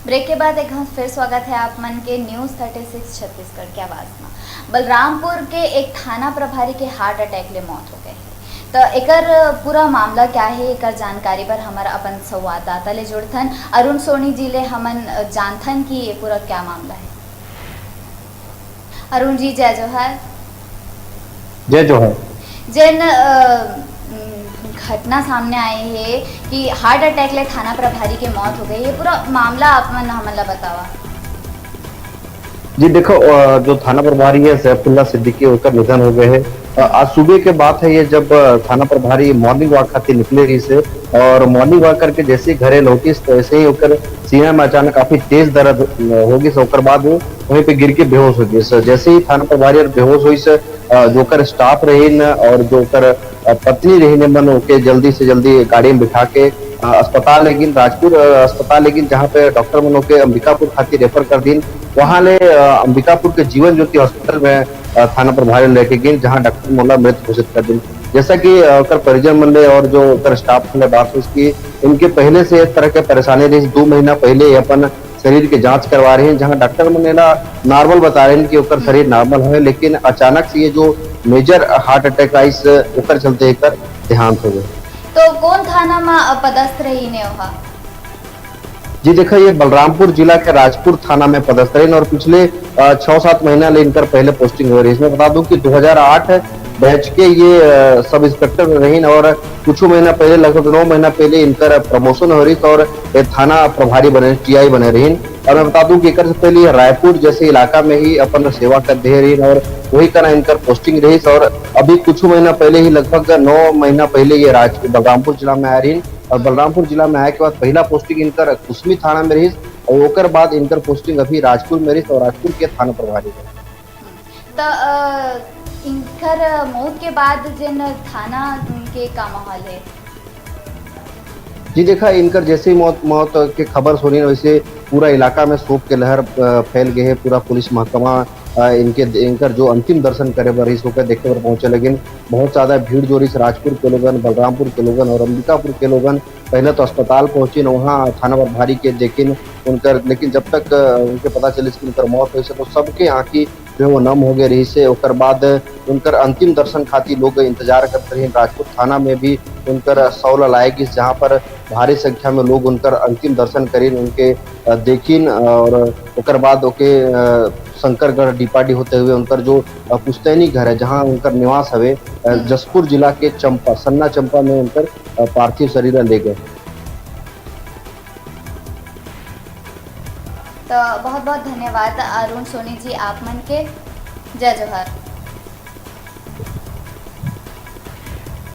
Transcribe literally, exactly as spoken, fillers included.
Break के बाद एक घांव फिर स्वागत है आप मन के न्यूज़ थर्टी सिक्स छत्तीसगढ़ के आवाज़ में। बलरामपुर के एक थाना प्रभारी के हार्ट अटैक ले मौत हो गए हे, तो एकर पूरा मामला क्या है, एकर जानकारी बर हमर अपन संवाददाता ले जुड़थन अरुण सोनी जी ले। हमन जानथन कि ये पूरा क्या मामला है। अरुण जी, जय जोहार। जय जोहार। जेन अ, घटना सामने आए हे कि हार्ट अटैक ले थाना प्रभारी के मौत हो गई, ये पूरा मामला आप मन हमन ला बतावा। जी देखो, अ, जो थाना प्रभारी है सैफुल्ला सिद्दीकी, ओकर निधन हो गए है। अ, आज सुबह के बात है ये, जब अ, थाना प्रभारी मॉर्निंग वॉक खातिर निकले रहिस हे और मॉर्निंग वॉक करके जैसे ही घरे लौटिस, तो ऐसे ही ओकर सीना में अचानक काफी तेज दर्द अ, हो गइस। ओकर बाद वो वहीं पे गिर के बेहोश हो गइस। जैसे ही थाना प्रभारी और बेहोश होइस, अ, जो ओकर स्टाफ रहिन और जो ओकर अ, पत्नी रहिन, मन ओके जल्दी से जल्दी गाड़ी में बिठा के अ, अस्पताल लेगिन, राजपुर अ, अस्पताल लेगिन, जहाँ पे डॉक्टर मन ओके अंबिकापुर खातिर रेफर कर दिन। वहाँ ले अ, अंबिकापुर के जीवन ज्योति हॉस्पिटल में अ, थाना प्रभारी लेके गिन, जहाँ डॉक्टर मोला मृत घोषित कर दिन। जैसा कि अ, ओकर परिजन मन ले और जो ओकर स्टाफ मन ले बात हुई कि इनके पहले से इस तरह के परेशानी रही, दो महीना पहले ये अपन शरीर के जांच करवा रहे हैं, जहां डॉक्टर मन एला नॉर्मल बता रहे हैं कि ओकर शरीर नॉर्मल है, लेकिन अचानक से ये जो मेजर हार्ट अटैक आइस, ओकर चलते एकर देहांत हो गए। तो कौन थाना में पदस्थ रही ने ओहा? जी देखा, ये बलरामपुर जिला के राजपुर थाना में पदस्थ रहिन और पिछले अ, छह सात महीना ले इनकर पहले पोस्टिंग हो रही। इसमें बता दूं कि दो हज़ार आठ बैच के ये अ, सब इंस्पेक्टर रहिन और कुछ महीना पहले, लगभग नौ महीना पहले इनकर प्रमोशन हो रही और ये थाना प्रभारी बने, टीआई बने रहिन। और मैं बता दूं कि एकर से पहले ये रायपुर जैसे इलाका में ही अपन सेवा कर दे रहिन और वही करा इनकर पोस्टिंग रही। और अभी कुछ महीना पहले ही, लगभग नौ महीना पहले ये राज बलरामपुर जिला में आए रहिन और बलरामपुर जिला में आए के बाद पहला पोस्टिंग इनकर कुसमी थाना में रही और ओकर बाद इनकर पोस्टिंग अभी राजपुर में रही और राजपुर के थाना प्रभारी है। त अ, इनकर मौत के बाद जेन थाना के का माहौल है? जी देखा, इनकर जैसे ही मौत मौत के खबर सुनी, वैसे पूरा इलाका में शोक के लहर अ, फैल गए है। पूरा पुलिस महकमा अ, इनके इनकर जो अंतिम दर्शन करे बर रहिस, ओकर देखे बर पहुंचे लगिन। बहुत ज्यादा भीड़ जो रहिस, राजपुर के लोगन, बलरामपुर के लोगन और अंबिकापुर के लोगन पहले तो अस्पताल पहुंचिन, वहाँ थाना प्रभारी के देखिन उनकर, लेकिन जब तक अ, उनके पता चलिस कि उनकर मौत होइस, तो सबके आंखी जो है वो नम हो गए रहिस हे। ओकर बाद उनकर अंतिम दर्शन खातिर लोग इंतजार करत रहिन। राजपुर थाना में भी उनकर शव ला लाए गिस, जहाँ पर भारी संख्या में लोग उनकर अंतिम दर्शन करिन, उनके अ, देखिन और ओकर बाद ओके अ, शंकरगढ़ डीपाडी होते हुए उनकर जो अ, पुश्तैनी घर है, जहाँ उनकर निवास हवे, अ, जशपुर जिला के चंपा, सन्ना चंपा में उनकर अ, पार्थिव शरीर ला ले गए। तो बहुत बहुत धन्यवाद अरुण सोनी जी आप मन के। जय जोहार।